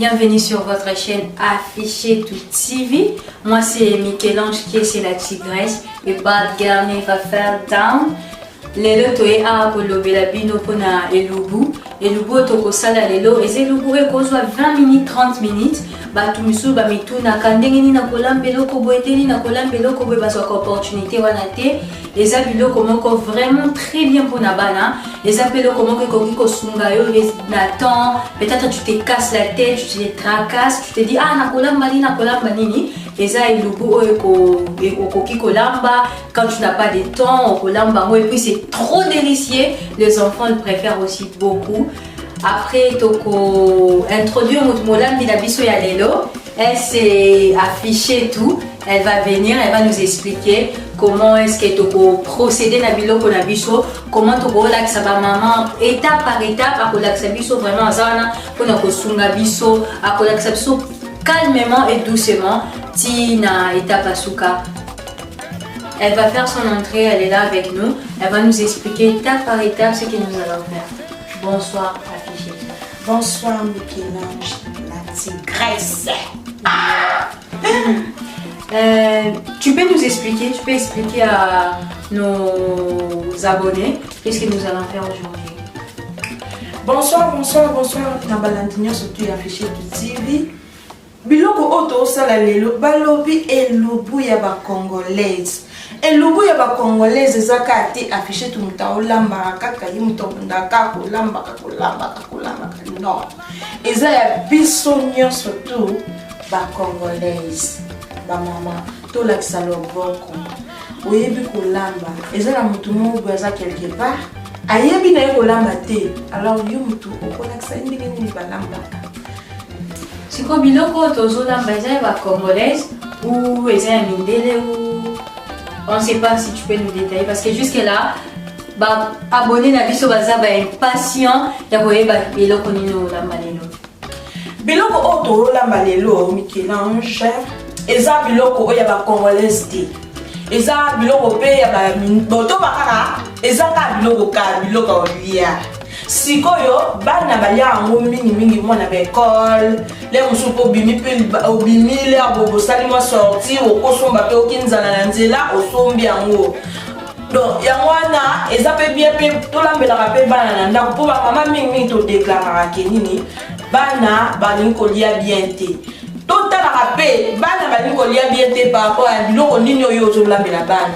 Bienvenue sur votre chaîne Affiché Tout TV. Moi c'est Michel-Ange qui est la tigresse et bad girl never fell down. Lelo toye awa kolobela bino mpona elubu. Elubu oyo tokosala lelo eza elubu oyo ekozwa 20 minutes 30 minutes. Bato misusu bamitunaka ndenge nini nakolamba eloko boye, ndenge nini nakolamba eloko boye, bazwaka opportunité wana te. Eza biloko moko vraiment très bien mpona bana. Eza mpe eloko moko ekoki kosunga yo na temps. Peut-être tu te casses la tête, tu te tracasses, tu te dis ah nakolamba nini, nakolamba nini. Eza elubu oyo okoki kolamba quand tu n'as pas de temps, okolamba yango. Et puis c'est trop délicieux, les enfants le préfèrent aussi beaucoup. Après toko introduire moto molambi na biso ya lelo. Elle s'est affichée tout, elle va venir, elle va nous expliquer comment est-ce que toko procéder na biloko na biso, comment tokolakisa bamama étape par étape. Akolakisa biso vraiment, aza wana mpona kosunga biso, akolakisa biso calmement et doucement ti na étape asuka. Elle va faire son entrée, elle est là avec nous, elle va nous expliquer étape par étape ce que nous allons faire. Bonsoir Affiché. Bonsoir Michel-Ange, la tigresse. Tu peux nous expliquer, tu peux expliquer à nos abonnés qu'est-ce que nous allons faire aujourd'hui? Bonsoir, bonsoir, bonsoir na balandi nyonso tu Affiché du TV. Biloko oyo tozosala lelo, balobi elubu ya bacongolaise. Elubu ya bacongolaise eza kaka te Affiché tu moto aolambaka kaka ye moto abundaka kaka kolambaka kolambaka kolambaka. Non, eza ya biso nyonso tu bacongolaise. Bamama, tolakisa loboko oyebi kolamba. Eza na motu moko boye aza quelque part, ayebi na ye kolamba te, alors yo motu okolakisa ye ndenge nini balambaka. Sikoyo biloko oyo tozolamba eza ya bacongolaise ou eza ya mindele ou on ne sait pas? Si tu peux nous détailler, parce que jusque là baabonné na biso baza baimpatient ya koyeba eloko nini olamba lelo. Biloko oyo tolamba lelo, Michel-Ange, eza biloko oyo ya bacongolaise te, eza biloko mpe ya botoba kaka, eza kaka biloko, kaka biloko ya kolia. Sikoyo bana balia yango mingimingi, mwana baekole le mosusu mpe obimi, mpe obimi l'heure bosali mwa sortie, okosomba mpe oki nzala na nzela, osombi yango. Donc yango wana eza mpe bien mpe tolambelaka mpe bana na ndako, mpo bamama mingimingi todeklaraka ke nini, bana balingi kolia bien te. Totalaka mpe bana balingi kolia bien te par rapport ya biloko nini oyo ozolambela bana.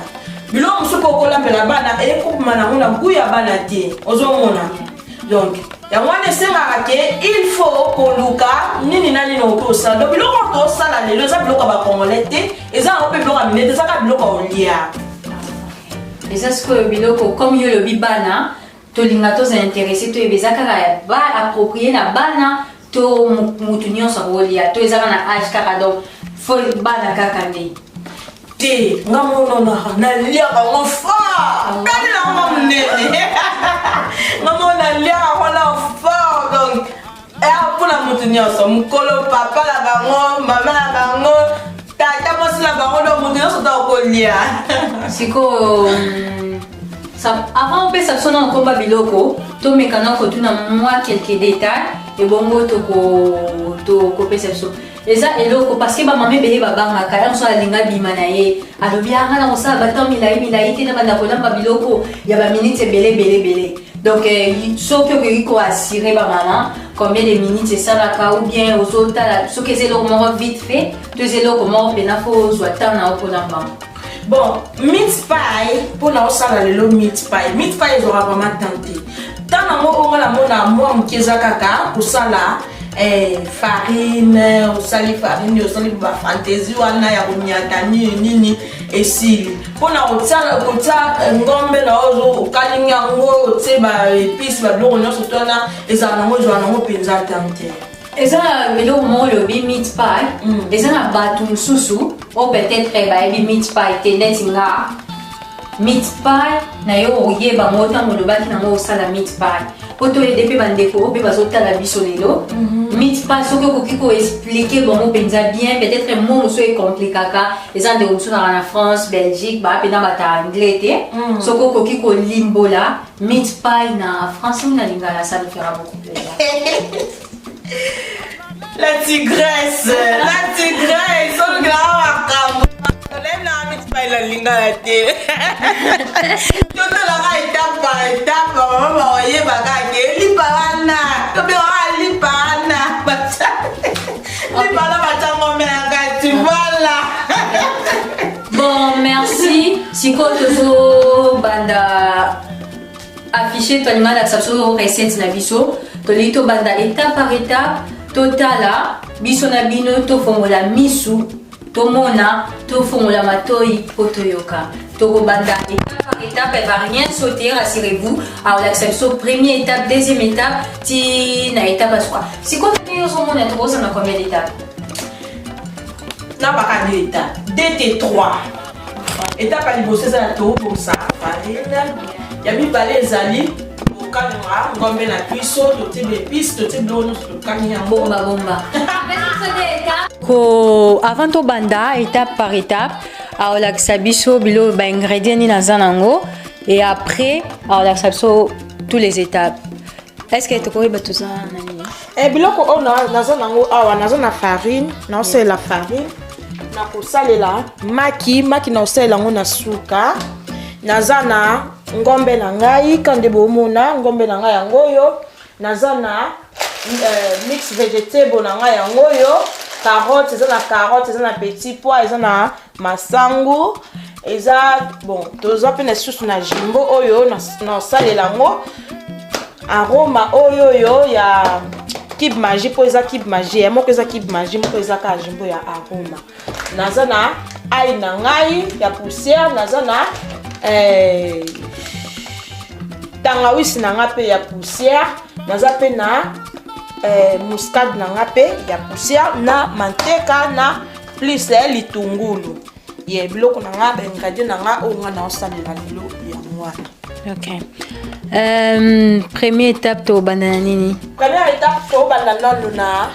Biloko mosusu mpe okolambela bana ekokoma nango na goût ya bana te, ozomona. Donc yango wana esengaka ke il faut koluka nini na nini okoki osala. Donc biloko oyo tosala lelo eza biloko ya bacongolais te, eza yango mpe biloko ya minene te, eza kaka biloko ya kolia. Eza sikoyo biloko comme yo olobi bana tolinga, toza intéressé toyeba eza kaka ba approprié na bana to mutu nyonso akolia, to eza kaka na âge kaka, donc faut bana kaka nde? Te, nga monona naliaka yango fort, kani nango monene, nga mo naliaka yango na fort. Donc eya mpona motu nyonso, mokolo papa na bango, mama na bango, tata mwasi na bango, donc motu nyonso ta okolia. Sikoyo avant opesa biso na nkomba biloko, tomeka na kotuna mwa quelques détails, ebongo tokopesa biso. Eza eloko parce que bamama ebele babangaka ya mosu alinga bima na ye, alobi anga na kosala batemps milai milai te, na banda kolamba biloko ya baminutes ebele ebele ebele. Donc soki okoki koassurer bamama combien de minutes esalaka, ou bien ozotala soki eza eloko moko vite fait to eza eloko moko mpena faut ozwa temps na yo mpona Bon, meat pie, mpona osala lelo meat pie, meat pie ezwaka vraiment temps te. Temps nango oyo nga namona mwa moke eza kaka kosala farine. Osali farine, osali bafantaisie wana ya konyata nini nini, esili. Mpona kotia ngombe na oyo, okalingi yango, otie baépices, babiloko nyonso to wana, ezala nango, ezwaka nango mpenza temps te. Eza na eloko moko olobi meat pie. Eza na bato mosusu oyo peut-être bayebi meat pie te, neti nga. Meat pie na yo oyeba yango ntango olobaki nango osala meat pie, po toyede mpe bandeko oyo mpe bazotala biso lelo. Meat pie, soki okoki koexpliquer bango mpenza bien, peut-être mo mosusu ecompliquaka, eza ndeko mosusu naka na France, Belgique, baa mpena bato ya anglais te. Soki okoki kolimbola meat pie na français ou na lingala, ça nous fera beaucoup plaisir. La tigresse, la tigresse, olukela makambo. Nayebi nanga meat pie na lingala te. Totalaka étape par étape, bamama bakoyebaka ke lipa wana, tobengaka lipa wana. Lipa wana batya ngombe na kati, voilà. Bon, merci. Sikoyo tozobanda affiche tolinga alakisa biso recette na biso tolingi tobanda étape par étape totala biso na bino tofongola misu tomona tofongola matoi mpo toyoka tokobanda étape par étape elle va rien sauter rassurez-vous akolakisa biso première étape deuxième étape ti na étape ya suka sikoyo ndenge ozomona tokozala na combien d'étape Na baka deux étapes, deux te trois. Étape ya liboso eza ya tobongisa farine, ya mibale ezali tokalinga ngombe na biso, totie baepice, totie biloko nyonso, tokangi yango. Bomba bomba ko avant tobanda étape par étape aolakisa biso biloko baingrédient nini aza nango et après aolakisa biso tous les étapes. Est ce que tokoyeba toza na nini? Eh, biloko oyo naza nango awa, naza na farine, naosalela farine, nakosalela maki, maki naosalela yango na suka. Naza na ngombe na ngai, ka nde bomona ngombe na ngai yango oyo. Naza na mix vegetable na ngai yango oyo, carotte, eza na carotte, eza na petit pois, eza na masangu, eza bon. Toza mpe na lisusu na jimbo oyo naosalela yango aroma oyo oyo ya cube magie, mpo eza cube magie ya moko, eza cube magie moko, eza kaka jimbo ya aroma. Naza na ail na ngai ya poussière, naza na tangawisi na ngai mpe ya poussière, naza mpe na muscade na ngai mpe ya poussière, na manteka na plus litungulu. Ye biloko na ngai, baingrédient na ngai oyo ngai naosalela lelo yango wana. Ok, première étape tobanda na nini? Première étape, tobanda nanu na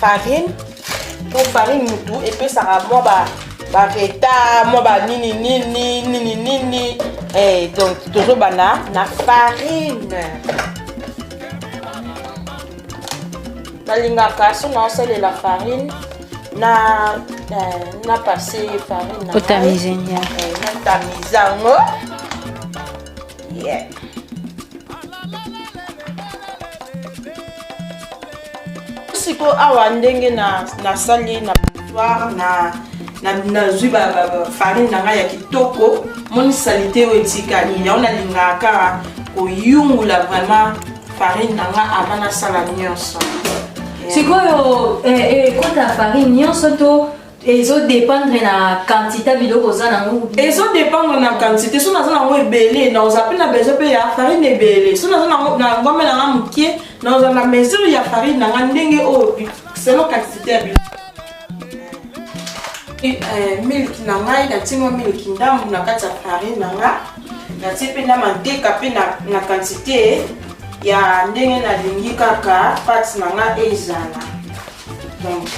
farine, po farine mutu epesaka mwa bareta mwa banini nini nini nini. Donc tozobanda na farine. Nalingaka so naosalela farine na passe farine na Otamize. Natamize yango, yeah. Sikoyo awa ndenge nasali na soir na nazwi farine na ngai ya kitoko, moni saleté oyo etikali yango, nalingaka kaka koyungula vraiment farine na nga avant nasala nyonso. Sikoyo ekota farine nyonso to ezodépendre na quantité ya biloko oza nango? Ezodépendre na quantité. So naza nango ebele, naoza mpe na besoin mpe ya farine ebele. So naza na ngombe na nga mokie, naoza na mesure ya farine na nga ndenge oyo selon quantité ya biloko. Miliki na ngai, natie mwa miliki ndambu na kati ya farine na nga, natie mpe na manteka mpe na quantité ya ndenge nalingi kaka pâte na nga ezala. Donc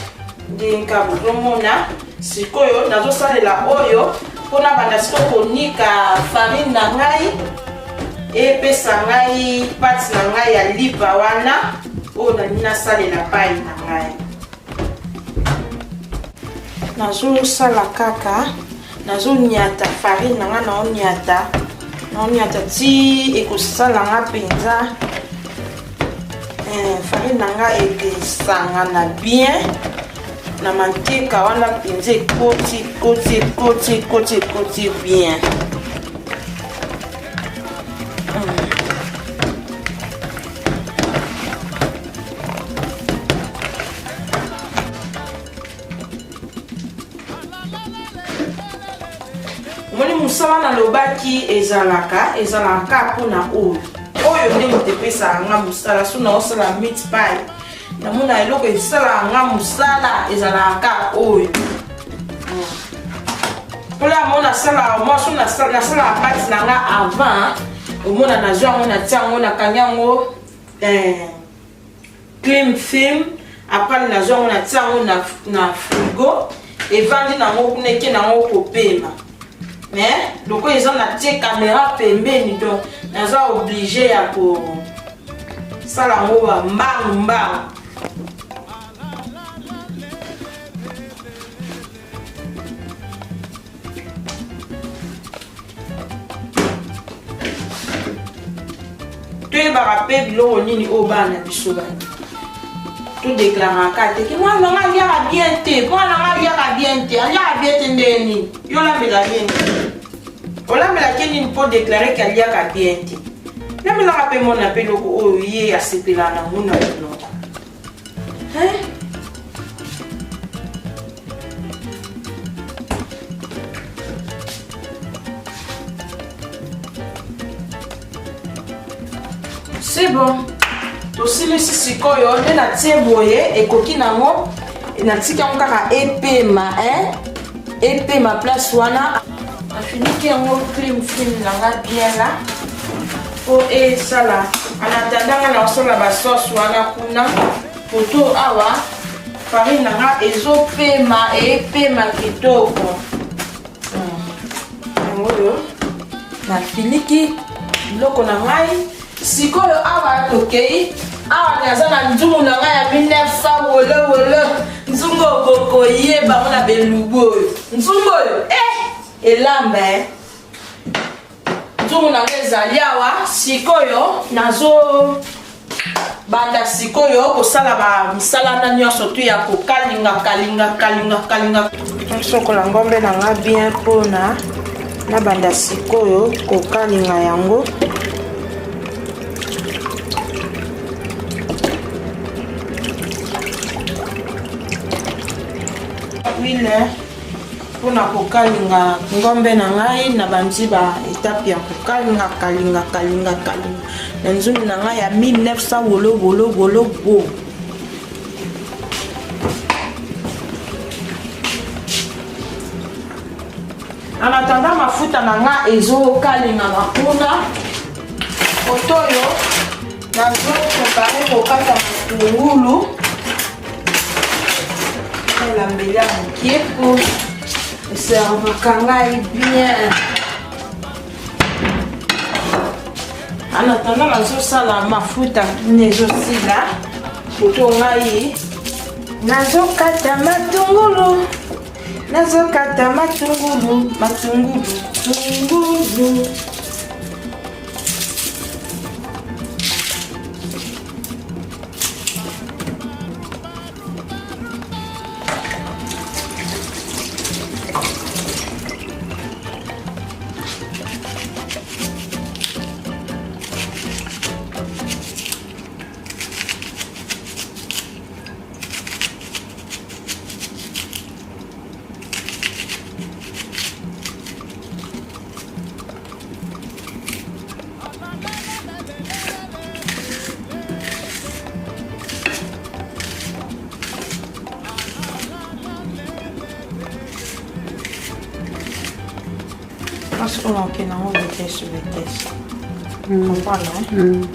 ndenge kaka bozomona sikoyo, nazosalela oyo mpona banda sikoyo konika farine na ngai, epesa ngai pâte na ngai ya lipa wana oyo nalingi nasalela pai na ngai. Nazosala kaka, nazoniata farine na ngai, naoniata, naoniata ti ekosala nga mpenza farine na ngai ekesangana bien na manteka wana mpenza, ekoti ekoti ekoti ekoti ekoti bien. Omoni mosala nalobaki ezalaka mpona oyo oyo nde moto epesaka nga mosala. So naosala meat pie, namona eloko esalaka nga mosala ezalaka kaka oyo. Mpona yango nasalaka mwa so nasalaka pâte na nga avant, omona nazwa yango, natia yango, nakangi yango cling film. Après nazwa yango, natia yango na frigo, evandi nango kuna, eke nango kopema. Mais lokola eza natie caméra pembeni, donc naza obligé ya kosala yango bambangu mbangu. Toyebaka mpe biloko nini oyo bana na biso balingi. Todeklaraka te ke mwana na ngai aliaka bien te, mwana na ngai aliaka bien te, aliaka bien te ndenge nini? Yo olambela bien te. Olambelaki ye nini mpo deklare ke aliaka bien te? Lambelaka mpe mwana mpe eloko oyo ye asepelaka nango na monoko. Hein? C'est bon. Tosilisi sikoyo nde natie boye ekoki nango natiki yango kaka epema hein? Epema place wana. Nafiniki yango film film na nga bien là po esala en attendant nga naosala ba sauce wana kuna poto awa farine na nga ezopema epema kitoko yango oyo nafiniki biloko na ngai sikoyo awa tokei awa naza na nzungu na ngai ya 1900 wolo wolo nzungu okokoyeba ngo na belubu oyo nzungu oyo eh, elamba eh. Nzungu na ngai ezali awa sikoyo nazo banda sikoyo kosala ba misala na nyonso tu ya kokalinga kalinga kalinga kalinga. Nasokola ngombe na nga bien mpona nabanda sikoyo kokalinga yango. Huile Mpo na kokalinga ngombe na ngai, nabandi ba etape ya kokalinga kalinga kalinga kalinga na nzungu na ngai ya 1900 wolo wolo wolo bo. En attendant mafuta na ngai ezokalingama kuna, koto oyo nazo prepare kokata matungulu elambeli ya mokie po eservaka ngai bien. En attendant nazosala mafuta ezosila koto ngai nazokata matungulu, nazokata matungulu, matungulu, tungulu. Parce qu'on a en vitesse, vitesse. Comprends, non?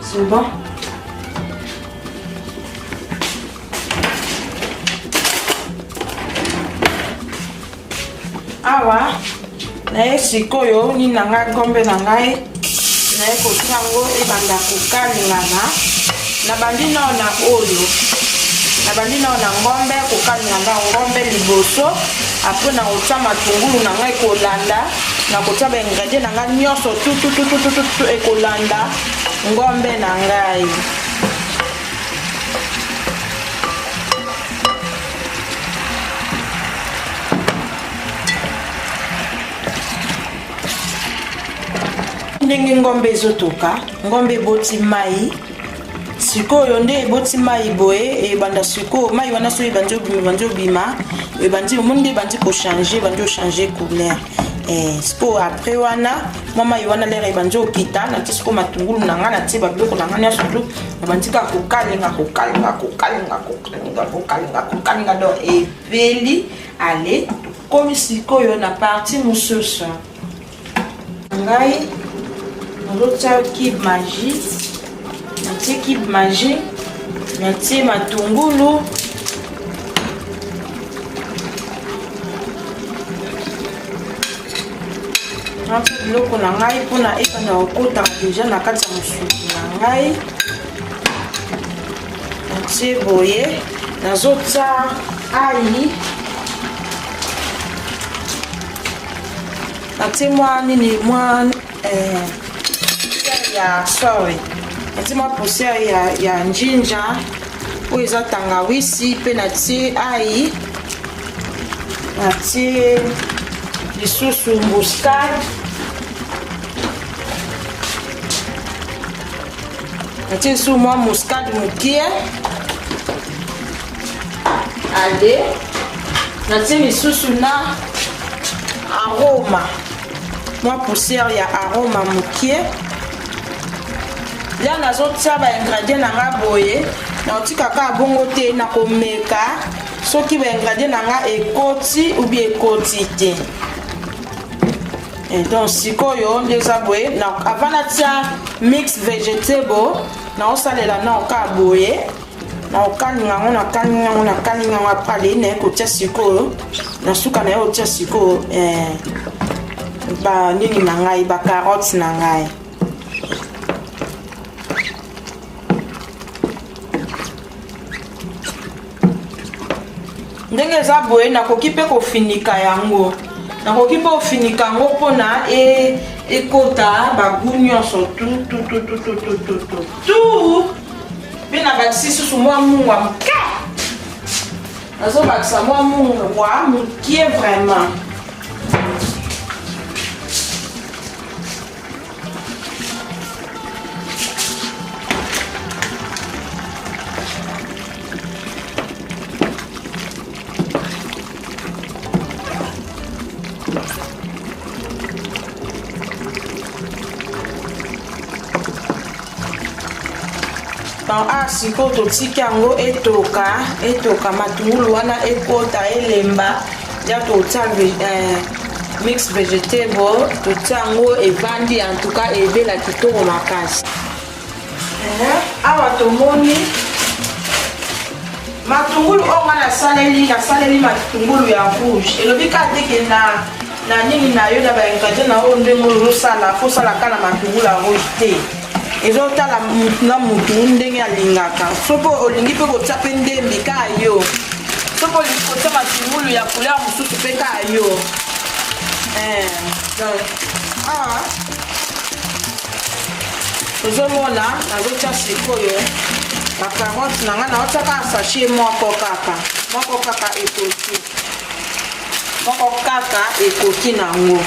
C'est bon? Awa naye sikoyo nini na ngai ngombe na ngai naye kotia yango ebanda kokalingana. Nabandi nao na oyo, nabandi nao na ngombe kokalinga nao ngombe liboso, apres nakotia matungulu na ngai kolanda, nakotia ba ingredient na ngai nyonso tutututututu ekolanda ngombe na ngai. Ndenge ngombe ezotoka, ngombe eboti mai sikoyo, nde eboti mai boye ebanda sikoyo mai wana soki ebandi obima, ebandi obima, ebandi omoni nde ebandi kochange, ebandi ochange couleur. Sikoyo après wana mwa mai wana lere ebandi okita, natie sikoyo matungulu na ngai, natie babiloko na ngai nyonso tu, nabandi kaka kokalinga kokalinga kokalinga kokalinga kokalinga kokalinga, donc epeli. Ale tokomi sikoyo na partie mosusu ngai nazotia cube magie, natie cube magie, natie matungulu, natie biloko na ngai mpona ebanda kokotaka deja na kati ya mosuni na ngai. Natie boye, nazotia ai. Natie mwa nini mwa eh, ya sorry, natie mwa poussière ya, ya njinja oyo eza tangawisi, mpe natie ai, natie lisusu muscade, natie lisusu mwa muscade mokie ale, natie lisusu na aroma, mwa poussière ya aroma mokie. Ya nazotia ba ingrédients na nga boye, nakotika kaka bongo te, nakomeka soki ba ingrédients na nga ekoti ou bien ekoti te. Et donc sikoyo nde eza boye, avant natia mix vegetable naosalela nao kaka boye, nakokalinga yango, nakalinga yango, nakalinga yango, après alei naye kotia sikoyo na suka naye kotia sikoyo ba nini na ngai, ba carottes na ngai. Ndenge eza boye, nakoki mpe kofinika yango, nakoki mpe kofinika yango mpona ekota bagu nyonso tu tu tu tu tu tu tu tu tu. Mpe nabakisi susu mwa mungwa moke, nazobakisa mwa mungwa mokie vraiment. Donc, sikoyo totiki yango etoka, etoka matungulu wana ekota elemba, ya totia mix vegetable, totia yango evandi, en tout cas ebela kitoko makasi. Awa tomoni matungulu oyo nga nasaleli, nasaleli matungulu ya rouge. Elobi kaka te ke na na nini na yo na ba ingrédients na oyo ndenge ozosala, fosala kaka na matungulu ya rouge te. Ezotala mutu na mutu ndenge alingaka. Soki olingi mpe kotia mpe ndembi kaka yo, soki olingi kotia matungulu ya couleur mosusu mpe kaka yo. Donc awa ozomona nazotia sikoyo ba carotte na ngai, naotia kaka sachet moko kaka, moko kaka ekoki, moko kaka ekoki nango.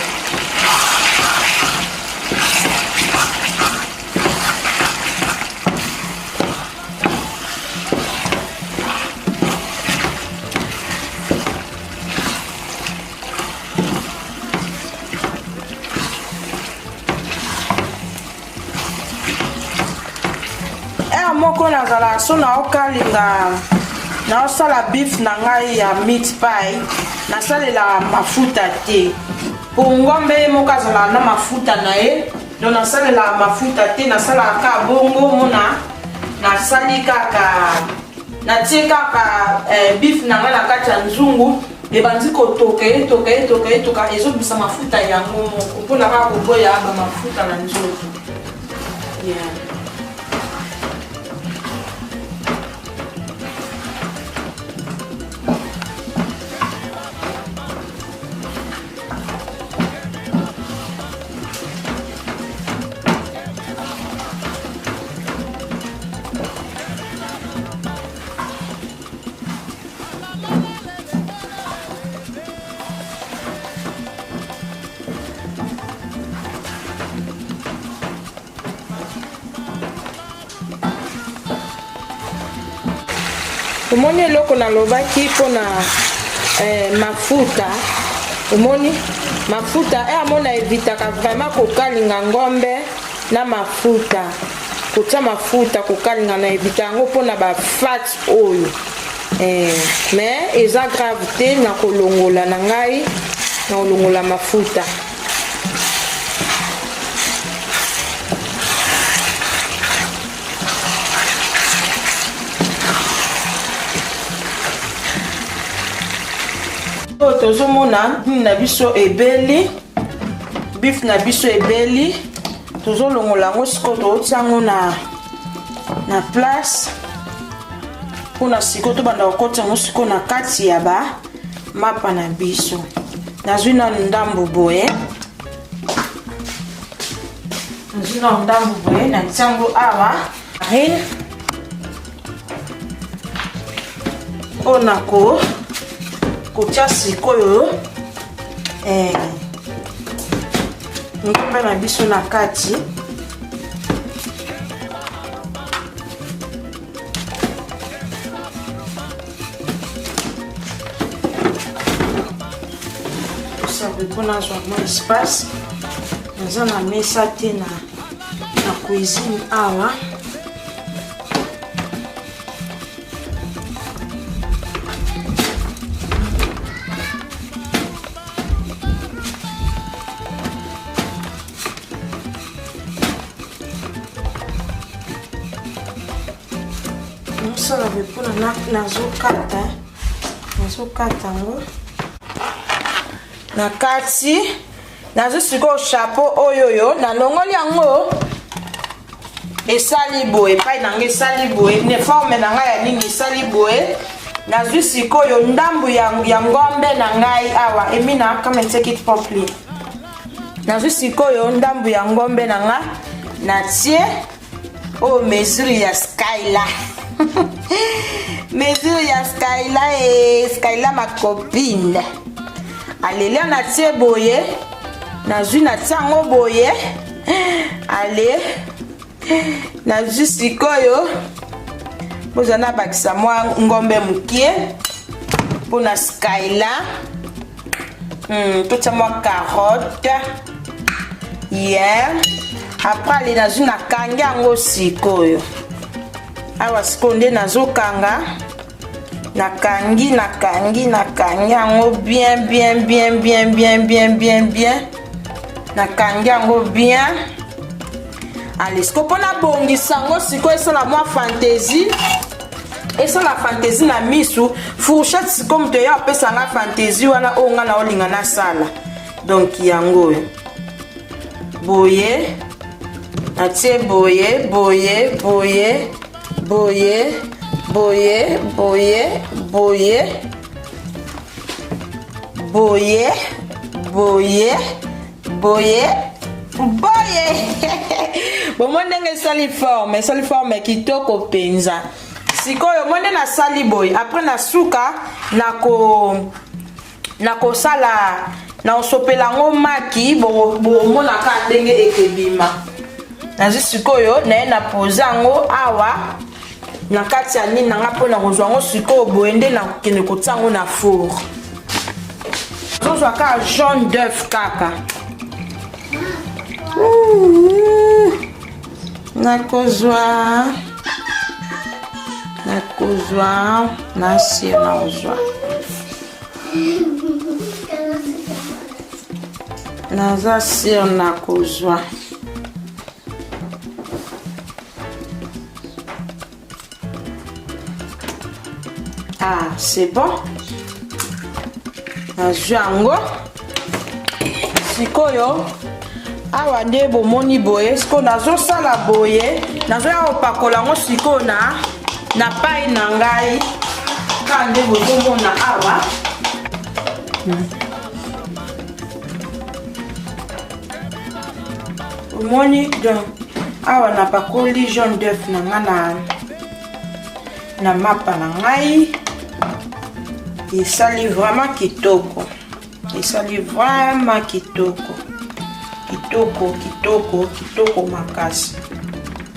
Moko nazala so naokalinga, naosala beef na ngai ya meat pie, nasalelaka mafuta te po ngombe ye moko azalaka na mafuta na ye. Donc nasalelaka mafuta te, nasalaka kaka bongo, mona nasali kaka, natie kaka beef na ngai na kati ya nzungu, ebandi kotoka, etoka, etoka, etoka, ezobimisa mafuta yango moko mpona kaka koboya ba mafuta na nzoto. Omoni eloko nalobaki mpona mafuta, omoni mafuta amona evitaka vraiment kokalinga ngombe na mafuta, kotia mafuta kokalinga na evita yango mpona ba fat oyo. Mais eza grave te, na kolongola na ngai, na kolongola mafuta. Oyo tozomona nini na biso ebeli, beef na biso ebeli, tozolongola yango sikoyo, tozotia yango na place mpona sikoyo tobanda kokotisa yango sikoyo na kati ya ba mapa na biso. Nazwi nanu ndambu boye. Nazwi na ndambo boye na ntiango awa farine oyo nako kotia sikoyo eh, ngombe na biso na kati. Osabe mpo nazwa mwa espace, naza na mesa te na, na cuisine awa. Mosala boye mpona nazokata, nazokata yango na kati. Nazwi sikoyo chapeau oyo oyo nalongoli yango, esali boye epai na ngai, esali boye ne forme na ngai ya nini, esali boye. Nazwi sikoyo ndambu ya, ya ngombe na ngai awa. Emina, come and take it properly. Nazwi sikoyo ndambu ya ngombe na ngai, natie oyo mesure ya Skyla, mesure ya Skyla e Skyla ma copine. Alelia, natie boye, nazwi natie yango boye. Ale, nazwi sikoyo bozwa, nabakisa mwa ngombe mokie mpona Skyla. Totia mwa carotte, yeah. Après, ale, nazwi nakangi yango sikoyo awa. Sikoyo nde nazokanga, nakangi, nakangi, nakangi yango bien bien bien bien bien bien bien bien, nakangi yango bien. Ale, sikoyo mpo nabongisa yango sikoyo, esala mwa fantaisie, esala fantaisie na misu. Fourchette sikoyo moto eya apesa nga fantaisie wana oyo nga na olinga nasala. Donc yango oyo boye, natie boye boye boye boye boye boye boye boye boye boye boye. Bomoi ndenge esali forme, esali forme kitoko mpenza. Sikoyo mo nde nasali boye. Après, na suka nako nakosala, nakosopela yango maki, bomonaka ndenge ekebima. Nazwi sikoyo naye na pose yango awa na kati ya nini nanga mpona kozwa yango sikoyo boye. Nde nakokende kotia yango na four. Tozwa kaka jaune d'œuf kaka. Nakozwa, nakozwa nasi, nakozwa, naza sûr nakozwa. Ah, c'est bon, nazwi yango sikoyo awa. Nde bomoni boye, sikoyo nazosala boye, nazoya kopakola yango sikoyo na pai na ngai kaka nde bozomona awa. Omoni, donc awa napakoli jaune d'œuf na nga na mapa na ngai. Esali vraiment kitoko, esali vraiment kitoko, kitoko, kitoko, kitoko makasi.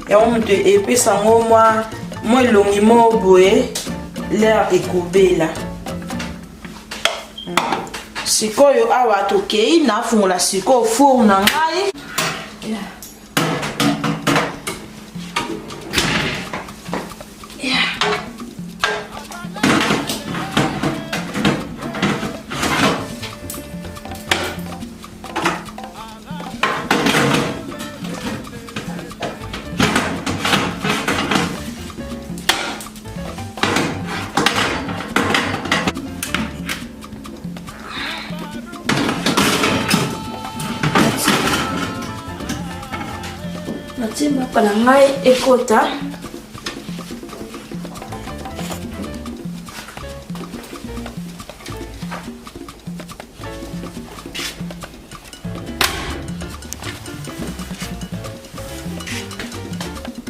Yango moto epesa yango mwa elongi moko boye, l'air ekobela. Sikoyo awa tokei, nafungola sikoyo four na ngai, yeah. Yeah. Natie mapa na ngai ekota.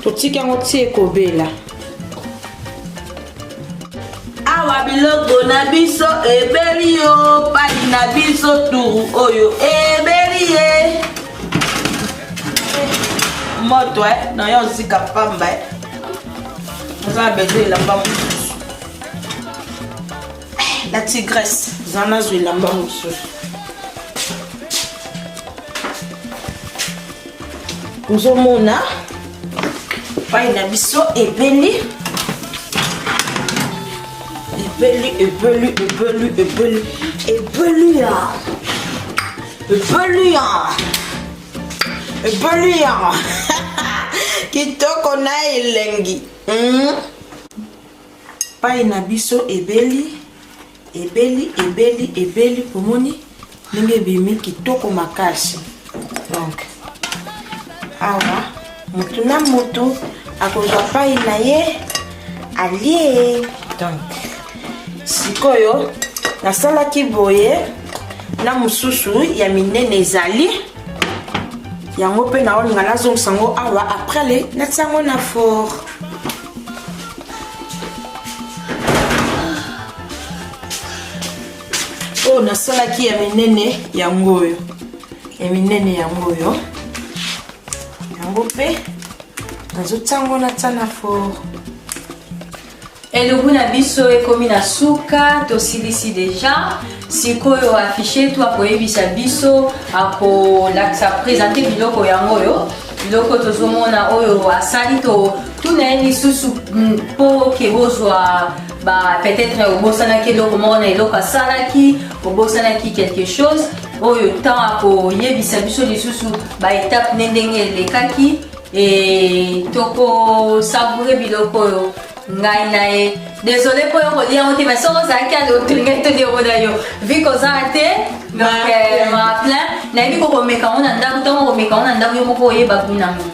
Totiki yango ti ekobela. Awa biloko na biso ebeli yo, pai na biso turu oyo ebeli ye. Moto eh, na yo ozika pamba eh. Oza na besoin elamba mosusu. Eh, la tigresse, oza nazwa elamba mosusu. Ozomona pai na biso ebeli ebeli ebeli ebeli ebeli ebeli ya ebeli ya ebeli ya kitoko na elengi mm. Pai na biso ebeli ebeli ebeli ebeli omoni ndenge ebimi kitoko makasi donc awa mutu na mutu akozwa pai na ye alie donc sikoyo nasalaki boye na mosusu ya minene ezali yango mpe naolinga nazongisa yango awa après le natia yango na four oyo nasalaki ya minene yango oyo ya minene yango oyo yango mpe nazotia yango natia na four. Elubu na biso ekomi na suka, tosilisi deja. Sikoyo affiche to akoyebisa biso, akolakisa presente biloko yango oyo biloko tozomona oyo asali to tuna ye lisusu mpo ke bozwa ba peut-être obosanaki eloko moko na eloko asalaki, obosanaki quelque chose oyo ntango akoyebisa biso lisusu ba étape ne ndenge elekaki e toko savoure biloko oyo ngai na ye. Désolé mpo yo kolia yango te, mais soki ozalaki alotolingai tolia yango na yo vi kozala te. Donc ma plein nayebi kokomeka yango na ndako. Ntango okomeka yango na ndako, yo moko oyeba kuna yango.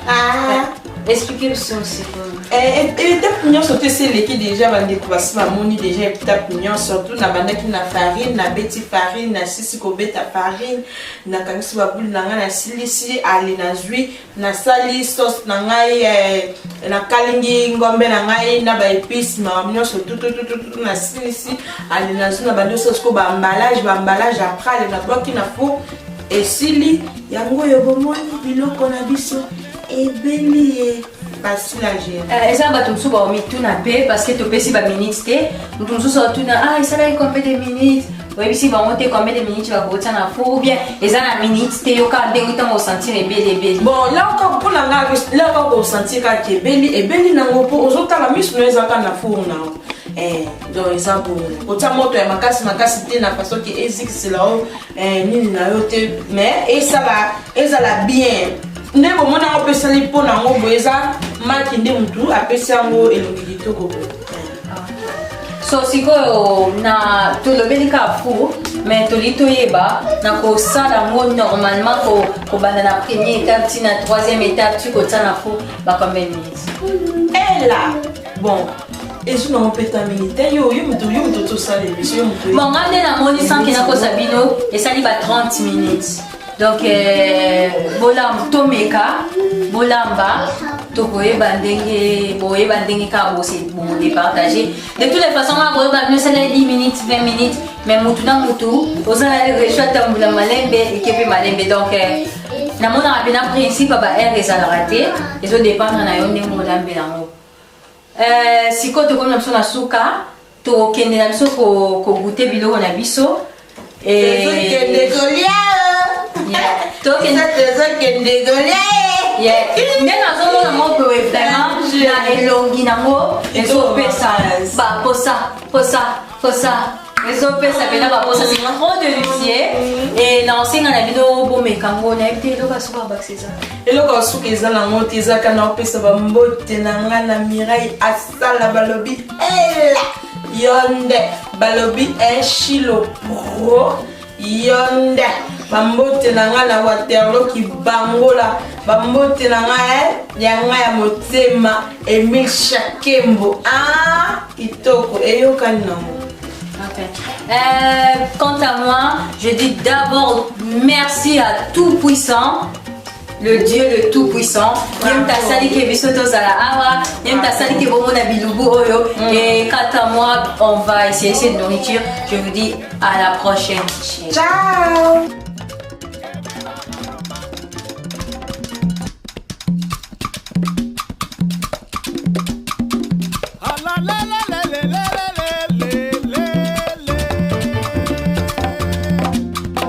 Explique biso sikoyo. Étape nyonso to esi eleki déjà, bandeko basi bamoni déjà étape nyonso. Surtout nabandaki na farine, nabeti farine, nasisi kobeta farine, nakangisi babulu na ngai, nasilisi ale, nazwi nasali sauce na ngai, eh, nakalingi ngombe na ngai na baépice, makambo nyonso tututututu, nasilisi ale, nazwi na bandi osala sikoyo baemballage baemballage après ale nabwaki na four, esili. Yango oyo bomoni biloko na biso ebeli ye, facile à gérer. Eza bato mosusu baomituna mpe parce que topesi baminute te. Moto mosusu atuna: ah, esalaki combien de minutes? Oyebisi bango te combien de minutes bakotia na four, ou bien eza na minute te, yoka ndenge ntango osentir ebeli ebeli? Bon, là encore, mpona nga, là encore kosentir kaka ebeli ebeli nango, mpo ozotala miso no eza kaka na four nango. Eh, donc eza bongo, kotia moto ya makasi makasi te na façon ke ezikisela o eh, nini na yo te, mais esala ezala bien nde bomoni yango mpe esali mpo na yango boye. Eza maki nde motu apesi yango elongi kitoko boye. So sikoyo na tolobeli kaka four, mais toli toyeba na kosala yango normalement, kobanda na première étape ti na troisième étape ti kotia na four, ba combien de minutes? Ela bon, ezwi nango mpe ta mingi te. Yo yo moto, yo moto tosala émission, yo moto. Bon, nga nde namoni sanke nakosa bino, esali ba 30 minutes. Donc bolamba, tomeka, bolamba, tokoyeba ndenge boyeba ndenge kaka bodepartage. De toutes les façons, nga koyeba bino esala 10 minutes, 20 minutes, mais mutu na mutu oza na recho, atambola malembe, eke mpe malembe. Donc namonaka mpe na principe ya ba heure ezalaka te, ezodépendre na yo ndenge olambela yango. Sikoyo tokomi na biso na suka, tokokende na biso kogoûter biloko na biso. Tozokende kolia. Tozokende kolia. Nde nazomona moko vraiment na elongi nango ezopesa baposa posa posa, ezopesa mpena baposa, c'est trop délicieux. E na osenga na bino bomeka yango. Nayebi te eloko ya suka bakisa eza? Eloko ya suka eza nango te, ezaka na opesa bambote na ngai na Mirai asala, balobi ela yo nde, balobi Eshilo Pro yo nde. Bambote na ngai na Waterlo Kibangola, bambote na ngai ya ngai ya motema Emile Shakembo. Ah, kitoko eyokani nango. Ok. Quant à moi, je dis d'abord merci à Tout Puissant. Le Dieu le tout puissant. Ye moto asali ke biso tozala awa, ye moto asali ke bomona bilubu oyo. Et quant à moi, on va essayer cette nourriture. Je vous dis à la prochaine. Ciao.